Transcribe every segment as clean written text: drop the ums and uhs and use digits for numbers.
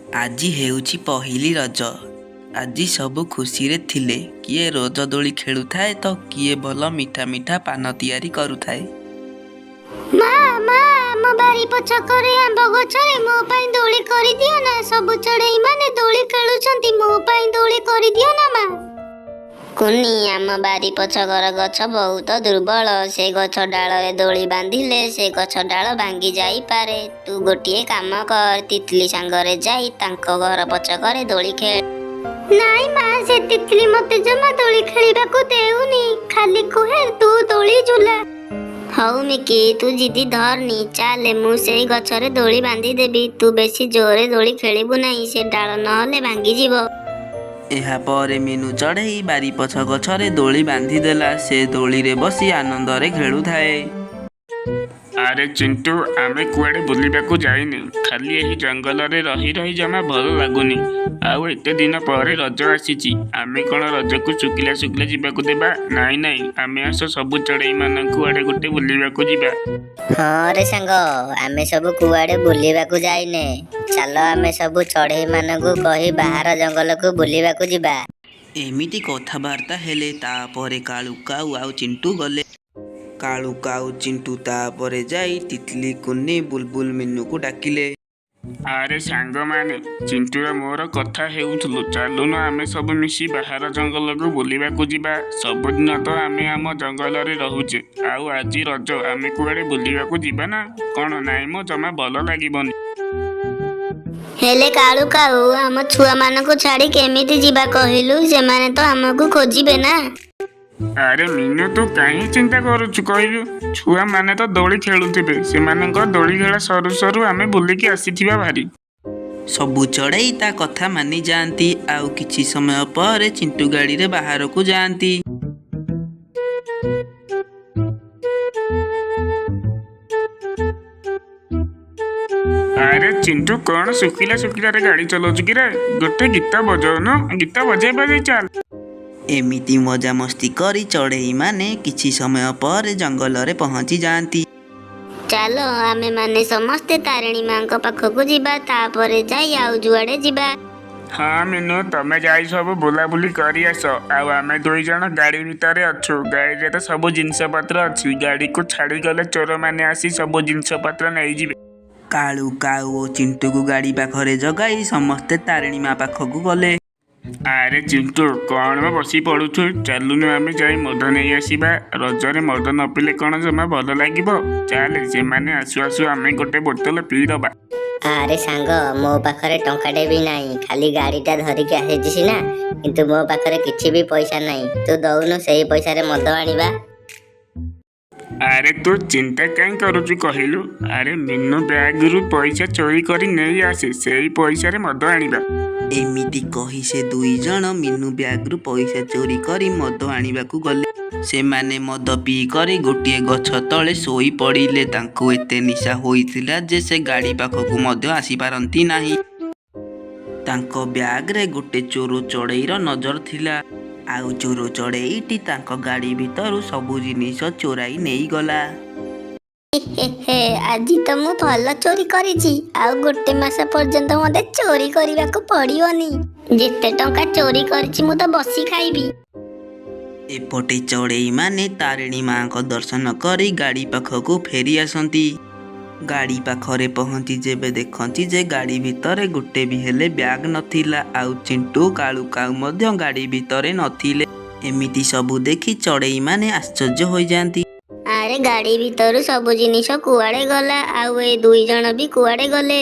ଆଜି ହେଉଛି ପହିଲି ରଜ। ଆଜି ସବୁ ଖୁସିରେ ଥିଲେ। କିଏ ରଜ ଦୋଳି ଖେଳୁଥାଏ ତ କିଏ ଭଲ ମିଠା ମିଠା ପାନ ତିଆରି କରୁଥାଏ। ମା ମା, ଆମ ବାରି ପଛକରେ ଆମ୍ବ ଗଛରେ ମୋ ପାଇଁ ଦୋଳି କରିଦିଅ ନା। ସବୁ ଚଢ଼େଇ ମାନେ ଦୋଳି ଖେଳୁଛନ୍ତି, ମୋ ପାଇଁ ଦୋଳି କରିଦିଅ ନା ମା। କୁନି, ଆମ ବାରି ପଛ ଘର ଗଛ ବହୁତ ଦୁର୍ବଳ। ସେ ଗଛ ଡାଳରେ ଦୋଳି ବାନ୍ଧିଲେ ସେ ଗଛ ଡାଳ ଭାଙ୍ଗି ଯାଇପାରେ। ତୁ ଗୋଟିଏ କାମ କର, ତିତଲି ସାଙ୍ଗରେ ଯାଇ ତାଙ୍କ ଘର ପଛକରେ ଦୋଳି ଖେଳ। ନାଇଁ ମା, ସେ ତିତଲି ମତେ ଜମା ଦୋଳି ଖେଳିବାକୁ ଦେଉନି, ଖାଲି କୁହେ ତୁ ଦୋଳି ଝୁଲା। ହଉ ମିକି, ତୁ ଜିଦି ଧରନି, ଚାଲେ ମୁଁ ସେଇ ଗଛରେ ଦୋଳି ବାନ୍ଧିଦେବି। ତୁ ବେଶୀ ଜୋରେ ଦୋଳି ଖେଳିବୁ ନାହିଁ, ସେ ଡାଳ ନହେଲେ ଭାଙ୍ଗିଯିବ। ଏହାପରେ ମିନୁ ଚଢ଼େଇ ବାରିପଛ ଗଛରେ ଦୋଳି ବାନ୍ଧିଦେଲା। ସେ ଦୋଳିରେ ବସି ଆନନ୍ଦରେ ଖେଳୁଥାଏ। ଆରେ ଚିଣ୍ଟୁ, ଆମେ କୁଆଡ଼େ ବୁଲିବାକୁ ଯାଇନେ। ଖାଲି ଏହି ଜଙ୍ଗଲରେ ରହି ରହି ଜମା ଭଲ ଲାଗୁନି। ଆଉ ଏତେ ଦିନ ପରେ ରଜ ଆସିଛି, ଆମେ କ'ଣ ରଜକୁ ଶୁଖିଲା ଶୁଖିଲା ଯିବାକୁ ଦେବା? ନାଇଁ ନାଇଁ, ଆମେ ଆସ ସବୁ ଚଢ଼େଇମାନଙ୍କୁ କୁଆଡ଼େ ଗୋଟେ ବୁଲିବାକୁ ଯିବା। ହଁ ରେ ସାଙ୍ଗ, ଆମେ ସବୁ କୁଆଡ଼େ ବୁଲିବାକୁ ଯାଇନେ। ଚାଲ ଆମେ ସବୁ ଚଢ଼େଇମାନଙ୍କୁ କହି ବାହାର ଜଙ୍ଗଲକୁ ବୁଲିବାକୁ ଯିବା। ଏମିତି କଥାବାର୍ତ୍ତା ହେଲେ। ତାପରେ କାଳୁ କାଉ ଆଉ ଚିଣ୍ଟୁ ଗଲେ। କାଳୁ କାଉ ଚିଣ୍ଟୁ ତାପରେ ଯାଇ ତିତଲି, କୁନି, ବୁଲବୁଲ, ମିନୁକୁ ଡାକିଲେ। ଆରେ ସାଙ୍ଗମାନେ, ଚିଣ୍ଟୁର ମୋର କଥା ହେଉଥିଲୁ, ଚାଲୁନ ଆମେ ସବୁ ମିଶି ବାହାର ଜଙ୍ଗଲକୁ ବୁଲିବାକୁ ଯିବା। ସବୁଦିନ ତ ଆମେ ଆମ ଜଙ୍ଗଲରେ ରହୁଛେ, ଆଉ ଆଜି ରଜ, ଆମେ କୁଆଡ଼େ ବୁଲିବାକୁ ଯିବା ନା କ'ଣ? ନାଇଁ ମ, ଜମା ଭଲ ଲାଗିବନି। ହେଲେ କାଳୁ କାଉ, ଆମ ଛୁଆମାନଙ୍କୁ ଛାଡ଼ି କେମିତି ଯିବା କହିଲୁ? ସେମାନେ ତ ଆମକୁ ଖୋଜିବେ ନା। ଆରେ ମିନୁ, ତୁ କାହିଁ ଚିନ୍ତା କରୁଛୁ କହିଲୁ? ଛୁଆମାନେ ତ ଦୋଳି ଖେଳୁଥିବେ, ସେମାନଙ୍କ ଦୋଳି ଖେଳ ସରୁ ସରୁ ଆମେ ବୁଲିକି ଆସିଥିବା ଭାରି। ସବୁ ଚଢ଼େଇ ତା କଥା ମାନି ଯାଆନ୍ତି। ଆଉ କିଛି ସମୟ ପରେ ଚିଣ୍ଟୁ ଗାଡ଼ିରେ ବାହାରକୁ ଯାଆନ୍ତି। ଆରେ ଚିଣ୍ଟୁ, କ'ଣ ଶୁଖିଲା ଶୁଖିଲାରେ ଗାଡ଼ି ଚଲାଉଛୁ କିରେ? ଗୋଟେ ଗୀତ ବଜାଉନୁ, ଗୀତ ବଜେଇ ବଜେଇ ଚାଲ। ଏମିତି ମଜାମସ୍ତି କରି ଚଢ଼େଇମାନେ କିଛି ସମୟ ପରେ ଜଙ୍ଗଲରେ ପହଞ୍ଚି ଯାଆନ୍ତି। ଚାଲ ଆମେମାନେ ସମସ୍ତେ ତାରିଣୀ ମାଙ୍କ ପାଖକୁ ଯିବା, ତାପରେ ଯାଇ ଆଉ ଯୁଆଡ଼େ ଯିବା। ହଁ ମିନୁ, ତମେ ଯାଇ ସବୁ ବୁଲାବୁଲି କରି ଆସ, ଆଉ ଆମେ ଦୁଇ ଜଣ ଗାଡ଼ି ଭିତରେ ଅଛୁ। ଗାଡ଼ିରେ ତ ସବୁ ଜିନିଷପତ୍ର ଅଛି, ଗାଡ଼ିକୁ ଛାଡ଼ିଗଲେ ଚୋରମାନେ ଆସି ସବୁ ଜିନିଷପତ୍ର ନେଇଯିବେ। କାଳୁ କାଉ ଓ ଚିଣ୍ଟୁକୁ ଗାଡ଼ି ପାଖରେ ଜଗାଇ ସମସ୍ତେ ତାରିଣୀ ମା ପାଖକୁ ଗଲେ। ଆରେ ଚିଣ୍ଟୁ, କ'ଣ ମ ବସି ପଡ଼ୁଛୁ? ଚାଲୁନୁ ଆମେ ଯାଇ ମଦ ନେଇ ଆସିବା। ରଜରେ ମଦ ନ ପିଇଲେ କ'ଣ ଜମା ଭଲ ଲାଗିବ? ଚାଲେ, ସେମାନେ ଆସୁ ଆସୁ ଆମେ ଗୋଟେ ବୋତଲ ପିଇଦବା। ଆରେ ସାଙ୍ଗ, ମୋ ପାଖରେ ଟଙ୍କାଟେ ବି ନାହିଁ। ଖାଲି ଗାଡ଼ିଟା ଧରିକି ଆସିଛି ସିନା, କିନ୍ତୁ ମୋ ପାଖରେ କିଛି ବି ପଇସା ନାହିଁ। ତୁ ଦଉନୁ, ସେଇ ପଇସାରେ ମଦ ଆଣିବା। ଆରେ ତୁ ଚିନ୍ତା କାହିଁ କରୁଛୁ କହିଲୁ? ଆରେ ମିନୁ ବ୍ୟାଗରୁ ପଇସା ଚୋରି କରି ନେଇ ଆସେ, ସେଇ ପଇସାରେ ମଦ ଆଣିବା। ଏମିତି କହି ସେ ଦୁଇ ଜଣ ମିନୁ ବ୍ୟାଗରୁ ପଇସା ଚୋରି କରି ମଦ ଆଣିବାକୁ ଗଲେ। ସେମାନେ ମଦ ପିଇ କରି ଗୋଟିଏ ଗଛ ତଳେ ଶୋଇ ପଡ଼ିଲେ। ତାଙ୍କୁ ଏତେ ନିଶା ହୋଇଥିଲା ଯେ ସେ ଗାଡ଼ି ପାଖକୁ ମଧ୍ୟ ଆସିପାରନ୍ତି ନାହିଁ। ତାଙ୍କ ବ୍ୟାଗରେ ଗୋଟେ ଚୋର ଚଢ଼େଇର ନଜର ଥିଲା। ଆଉ ଚୋର ଚଢ଼େଇଟି ତାଙ୍କ ଗାଡ଼ି ଭିତରୁ ସବୁ ଜିନିଷ ଚୋରାଇ ନେଇଗଲା। ହେ ହେ, ଆଜି ତ ମୁଁ ଭଲ ଚୋରି କରିଛି। ଆଉ ଗୋଟେ ମାସ ପର୍ଯ୍ୟନ୍ତ ମତେ ଚୋରି କରିବାକୁ ପଡ଼ିବନି। ଯେତେ ଟଙ୍କା ଚୋରି କରିଛି ମୁଁ ତ ବସି ଖାଇବି। ଏପଟେ ଚଢ଼େଇମାନେ ତାରିଣୀ ମାଙ୍କ ଦର୍ଶନ କରି ଗାଡ଼ି ପାଖକୁ ଫେରି ଆସନ୍ତି। ଗାଡ଼ି ପାଖରେ ପହଞ୍ଚି ଯେବେ ଦେଖନ୍ତି ଯେ ଗାଡ଼ି ଭିତରେ ଗୋଟେ ବି ହେଲେ ବ୍ୟାଗ ନଥିଲା, ଆଉ ଚିଣ୍ଟୁ କାଳୁ କାଉ ମଧ୍ୟ ଗାଡ଼ି ଭିତରେ ନଥିଲେ। ଏମିତି ସବୁ ଦେଖି ଚଢ଼େଇମାନେ ଆଶ୍ଚର୍ଯ୍ୟ ହୋଇଯାଆନ୍ତି। ଆରେ ଗାଡ଼ି ଭିତରୁ ସବୁ ଜିନିଷ କୁଆଡ଼େ ଗଲା? ଆଉ ଏ ଦୁଇ ଜଣ ବି କୁଆଡ଼େ ଗଲେ?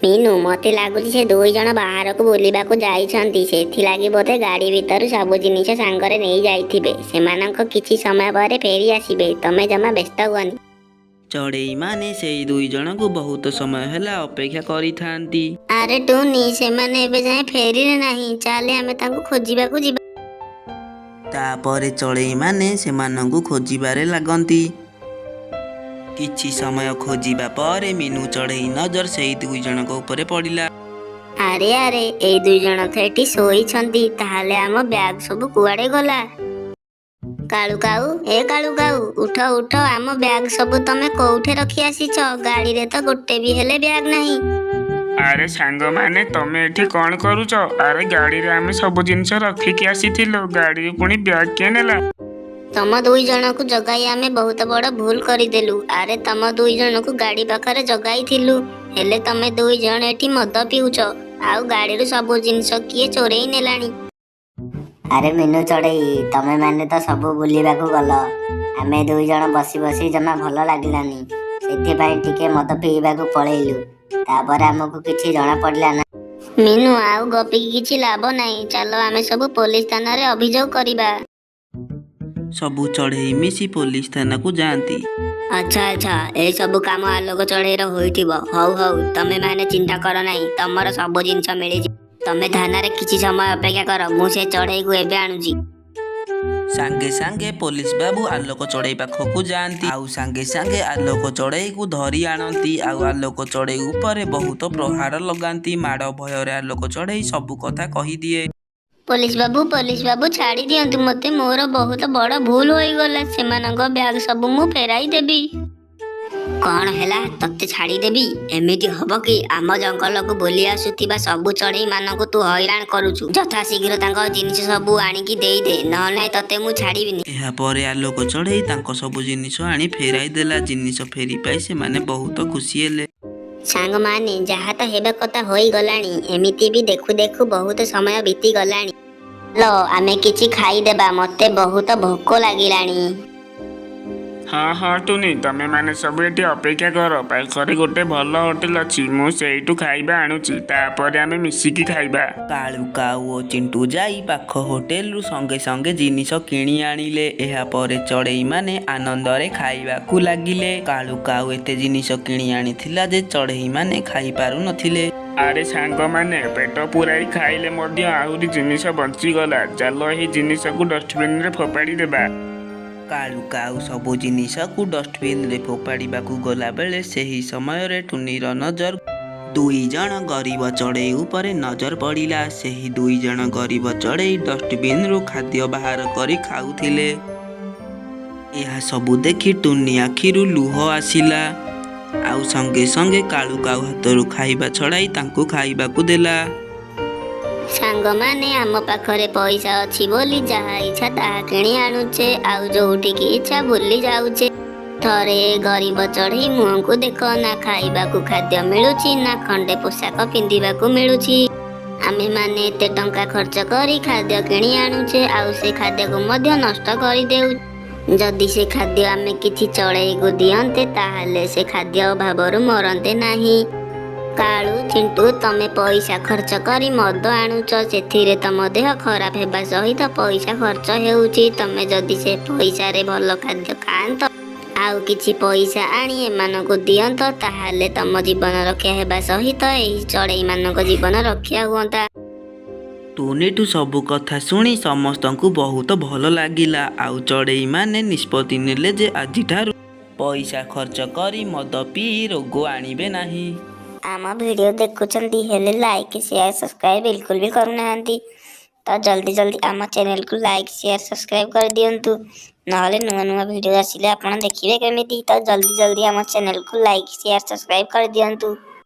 ମିନୁ, ମତେ ଲାଗୁଛି ସେ ଦୁଇ ଜଣ ବାହାରକୁ ବୁଲିବାକୁ ଯାଇଛନ୍ତି, ସେଥିଲାଗି ବୋଧେ ଗାଡ଼ି ଭିତରୁ ସବୁ ଜିନିଷ ସାଙ୍ଗରେ ନେଇ ଯାଇଥିବେ। ସେମାନଙ୍କ କିଛି ସମୟ ପରେ ଫେରି ଆସିବେ, ତମେ ଜମା ବ୍ୟସ୍ତ ହୁଅନି। ଚଢ଼େଇମାନେ ସେଇ ଦୁଇ ଜଣଙ୍କୁ ବହୁତ ସମୟ ହେଲା ଅପେକ୍ଷା କରିଥାନ୍ତି। ଆରେ ଟୁନି, ସେମାନେ ଏବେ ଯାଏଁ ଫେରିଲେ ନାହିଁ, ଚାଲେ ଆମେ ତାଙ୍କୁ ଖୋଜିବାକୁ ଯିବା। ତାପରେ ଚଢ଼େଇମାନେ ସେମାନଙ୍କୁ ଖୋଜିବାରେ ଲାଗନ୍ତି। କିଛି ସମୟ ଖୋଜିବା ପରେ ମିନୁ ଚଢ଼େଇ ନଜର ସେଇ ଦୁଇ ଜଣଙ୍କ ଉପରେ ପଡ଼ିଲା। ଆରେ ଆରେ, ଏଇ ଦୁଇ ଜଣ ତ ଏଠି ଶୋଇଛନ୍ତି, ତାହେଲେ ଆମ ବ୍ୟାଗ ସବୁ କୁଆଡ଼େ ଗଲା? କାଳୁ କାଉ, ଏ କାଳୁ କାଉ, ଉଠ ଉଠ, ଆମ ବ୍ୟାଗ ସବୁ ତମେ କୋଉଠି ରଖି ଆସିଛ? ଗାଡ଼ିରେ ତ ଗୋଟେ ବି ହେଲେ ବ୍ୟାଗ ନାହିଁ। ଆରେ ସାଙ୍ଗମାନେ, ତମେ ଏଠି କ'ଣ କରୁଛ? ଆରେ ଗାଡ଼ିରେ ଆମେ ସବୁ ଜିନିଷ ରଖିକି ଆସିଥିଲୁ, ଗାଡ଼ିରୁ ପୁଣି ବ୍ୟାଗ୍ କିଏ ନେଲା? ତମ ଦୁଇ ଜଣକୁ ଜଗାଇ ଆମେ ବହୁତ ବଡ଼ ଭୁଲ କରିଦେଲୁ। ଆରେ ତମ ଦୁଇ ଜଣକୁ ଗାଡ଼ି ପାଖରେ ଜଗାଇଥିଲୁ, ହେଲେ ତମେ ଦୁଇ ଜଣ ଏଠି ମଦ ପିଉଛ, ଆଉ ଗାଡ଼ିରୁ ସବୁ ଜିନିଷ କିଏ ଚୋରେଇ ନେଲାଣି। ଆରେ ମିନୁ ଚଢ଼େଇ, ତମେ ମାନେ ତ ସବୁ ବୁଲିବାକୁ ଗଲ, ଆମେ ଦୁଇ ଜଣ ବସି ବସି ଜମା ଭଲ ଲାଗିଲାନି, ସେଥିପାଇଁ ଟିକେ ମଦ ପିଇବାକୁ ପଳେଇଲୁ। ତାପରେ ଆମକୁ କିଛି ଜଣା ପଡ଼ିଲା ନା। ମିନୁ, ଆଉ ଗପିକି କିଛି ଲାଭ ନାହିଁ, ଚାଲ ଆମେ ସବୁ ପୋଲିସ ଥାନାରେ ଅଭିଯୋଗ କରିବା। ସବୁ ଚଢ଼େଇ ମିଶି ପୋଲିସ ଥାନାକୁ ଯାଆନ୍ତି। ଆଚ୍ଛା ଆଚ୍ଛା, ଏସବୁ କାମ ଆଲୋକ ଚଢ଼େଇର ହୋଇଥିବ। ହଉ ହଉ, ତମେ ମାନେ ଚିନ୍ତା କର ନାହିଁ, ତମର ସବୁ ଜିନିଷ ମିଳିଯିବ। ତମେ ଥାନାରେ କିଛି ସମୟ ଅପେକ୍ଷା କର, ମୁଁ ସେ ଚଢ଼େଇକୁ ଏବେ ଆଣୁଛି। ସାଙ୍ଗେ ସାଙ୍ଗେ ପୋଲିସ ବାବୁ ଆଲୋକ ଚଢ଼େଇ ପାଖକୁ ଯାଆନ୍ତି ଆଉ ସାଙ୍ଗେ ସାଙ୍ଗେ ଆଲୋକ ଚଢ଼େଇକୁ ଧରି ଆଣନ୍ତି ଆଉ ଆଲୋକ ଚଢ଼େଇ ଉପରେ ବହୁତ ପ୍ରହାର ଲଗାନ୍ତି। ମାଡ଼ ଭୟରେ ଆଲୋକ ଚଢ଼େଇ ସବୁ କଥା କହିଦିଏ। ପୋଲିସ ବାବୁ, ପୋଲିସ ବାବୁ, ଛାଡ଼ି ଦିଅନ୍ତୁ ମୋତେ, ମୋର ବହୁତ ବଡ଼ ଭୁଲ ହୋଇଗଲା। ସେମାନଙ୍କ ବ୍ୟାଗ ସବୁ ମୁଁ ଫେରାଇ ଦେବି। କ'ଣ ହେଲା, ତତେ ଛାଡ଼ିଦେବି? ଏମିତି ହବ କି? ଆମ ଜଙ୍ଗଲକୁ ବୁଲି ଆସୁଥିବା ସବୁ ଚଢ଼େଇ ମାନଙ୍କୁ ତୁ ହଇରାଣ କରୁଛୁ। ଯଥାଶୀଘ୍ର ତାଙ୍କ ଜିନିଷ ସବୁ ଆଣିକି ଦେଇଦେ, ନହେଲେ ନାହିଁ ତତେ ମୁଁ ଛାଡ଼ିବିନି। ଏହାପରେ ଆଲୋକ ଚଢ଼େଇ ତାଙ୍କ ସବୁ ଜିନିଷ ଆଣି ଫେରାଇ ଦେଲା। ଜିନିଷ ଫେରି ପାଇ ସେମାନେ ବହୁତ ଖୁସି ହେଲେ। ସାଙ୍ଗମାନେ, ଯାହା ତ ହେବା କଥା ହୋଇଗଲାଣି, ଏମିତି ବି ଦେଖୁ ଦେଖୁ ବହୁତ ସମୟ ବିତିଗଲାଣି। ଚାଲ ଆମେ କିଛି ଖାଇଦେବା, ମତେ ବହୁତ ଭୋକ ଲାଗିଲାଣି। ହଁ ହଁ ଟୁନି, ତମେ ମାନେ ସବୁ ଏଠି ଅପେକ୍ଷା କର, ପାଖରେ ଗୋଟେ ଭଲ ହୋଟେଲ ଅଛି, ମୁଁ ସେଇଠୁ ଖାଇବା ଆଣୁଛି, ତାପରେ ଆମେ ମିଶିକି ଖାଇବା। କାଳୁ କାଉ ଓ ଚିଣ୍ଟୁ ଯାଇ ପାଖ ହୋଟେଲରୁ ସଙ୍ଗେ ସଙ୍ଗେ ଜିନିଷ କିଣି ଆଣିଲେ। ଏହାପରେ ଚଢ଼େଇମାନେ ଆନନ୍ଦରେ ଖାଇବାକୁ ଲାଗିଲେ। କାଳୁ କାଉ ଏତେ ଜିନିଷ କିଣି ଆଣିଥିଲା ଯେ ଚଢ଼େଇମାନେ ଖାଇପାରୁନଥିଲେ। ଆରେ ସାଙ୍ଗମାନେ, ପେଟ ପୁରାଇ ଖାଇଲେ ମଧ୍ୟ ଆହୁରି ଜିନିଷ ବଞ୍ଚିଗଲା, ଚାଲ ଏହି ଜିନିଷକୁ ଡଷ୍ଟବିନରେ ଫୋପାଡ଼ି ଦେବା। କାଳୁ କାଉ ସବୁ ଜିନିଷକୁ ଡଷ୍ଟବିନରେ ଫୋପାଡ଼ିବାକୁ ଗଲାବେଳେ ସେହି ସମୟରେ ଟୁନିର ନଜର ଦୁଇ ଜଣ ଗରିବ ଚଢ଼େଇ ଉପରେ ନଜର ପଡ଼ିଲା। ସେହି ଦୁଇ ଜଣ ଗରିବ ଚଢ଼େଇ ଡଷ୍ଟବିନରୁ ଖାଦ୍ୟ ବାହାର କରି ଖାଉଥିଲେ। ଏହା ସବୁ ଦେଖି ଟୁନି ଆଖିରୁ ଲୁହ ଆସିଲା ଆଉ ସଙ୍ଗେ ସଙ୍ଗେ କାଳୁ କାଉ ହାତରୁ ଖାଇବା ଛଡ଼ାଇ ତାଙ୍କୁ ଖାଇବାକୁ ଦେଲା। ସାଙ୍ଗମାନେ, ଆମ ପାଖରେ ପଇସା ଅଛି ବୋଲି ଯାହା ଇଚ୍ଛା ତାହା କିଣି ଆଣୁଛେ ଆଉ ଯୋଉଠିକି ଇଚ୍ଛା ବୁଲି ଯାଉଛେ। ଥରେ ଏ ଗରିବ ଚଢ଼େଇ ମୁହଁକୁ ଦେଖ, ନା ଖାଇବାକୁ ଖାଦ୍ୟ ମିଳୁଛି ନା ଖଣ୍ଡେ ପୋଷାକ ପିନ୍ଧିବାକୁ ମିଳୁଛି। ଆମେମାନେ ଏତେ ଟଙ୍କା ଖର୍ଚ୍ଚ କରି ଖାଦ୍ୟ କିଣି ଆଣୁଛେ ଆଉ ସେ ଖାଦ୍ୟକୁ ମଧ୍ୟ ନଷ୍ଟ କରିଦେଉ। ଯଦି ସେ ଖାଦ୍ୟ ଆମେ କିଛି ଚଢ଼େଇକୁ ଦିଅନ୍ତେ, ତାହେଲେ ସେ ଖାଦ୍ୟ ଅଭାବରୁ ମରନ୍ତେ ନାହିଁ। କାଳୁ, ଚିଣ୍ଟୁ, ତମେ ପଇସା ଖର୍ଚ୍ଚ କରି ମଦ ଆଣୁଛ, ସେଥିରେ ତମ ଦେହ ଖରାପ ହେବା ସହିତ ପଇସା ଖର୍ଚ୍ଚ ହେଉଛି। ତମେ ଯଦି ସେ ପଇସାରେ ଭଲ ଖାଦ୍ୟ ଖାଆନ୍ତ ଆଉ କିଛି ପଇସା ଆଣି ଏମାନଙ୍କୁ ଦିଅନ୍ତ, ତାହେଲେ ତମ ଜୀବନ ରକ୍ଷା ହେବା ସହିତ ଏହି ଚଢ଼େଇମାନଙ୍କ ଜୀବନ ରକ୍ଷା ହୁଅନ୍ତା। ଟୁନିଠୁ ସବୁ କଥା ଶୁଣି ସମସ୍ତଙ୍କୁ ବହୁତ ଭଲ ଲାଗିଲା ଆଉ ଚଢ଼େଇମାନେ ନିଷ୍ପତ୍ତି ନେଲେ ଯେ ଆଜିଠାରୁ ପଇସା ଖର୍ଚ୍ଚ କରି ମଦ ପିଇ ରୋଗ ଆଣିବେ ନାହିଁ। ଆମ ଭିଡ଼ିଓ ଦେଖୁଛନ୍ତି, ହେଲେ ଲାଇକ୍ ସେୟାର ସବସ୍କ୍ରାଇବ୍ ବିଲକୁଲ ବି କରୁନାହାନ୍ତି। ତ ଜଲ୍ଦି ଜଲ୍ଦି ଆମ ଚ୍ୟାନେଲକୁ ଲାଇକ୍ ସେୟାର ସବସ୍କ୍ରାଇବ୍ କରିଦିଅନ୍ତୁ, ନହେଲେ ନୂଆ ନୂଆ ଭିଡ଼ିଓ ଆସିଲେ ଆପଣ ଦେଖିବେ କେମିତି? ତ ଜଲ୍ଦି ଜଲ୍ଦି ଆମ ଚ୍ୟାନେଲକୁ ଲାଇକ୍ ସେୟାର ସବସ୍କ୍ରାଇବ୍ କରିଦିଅନ୍ତୁ।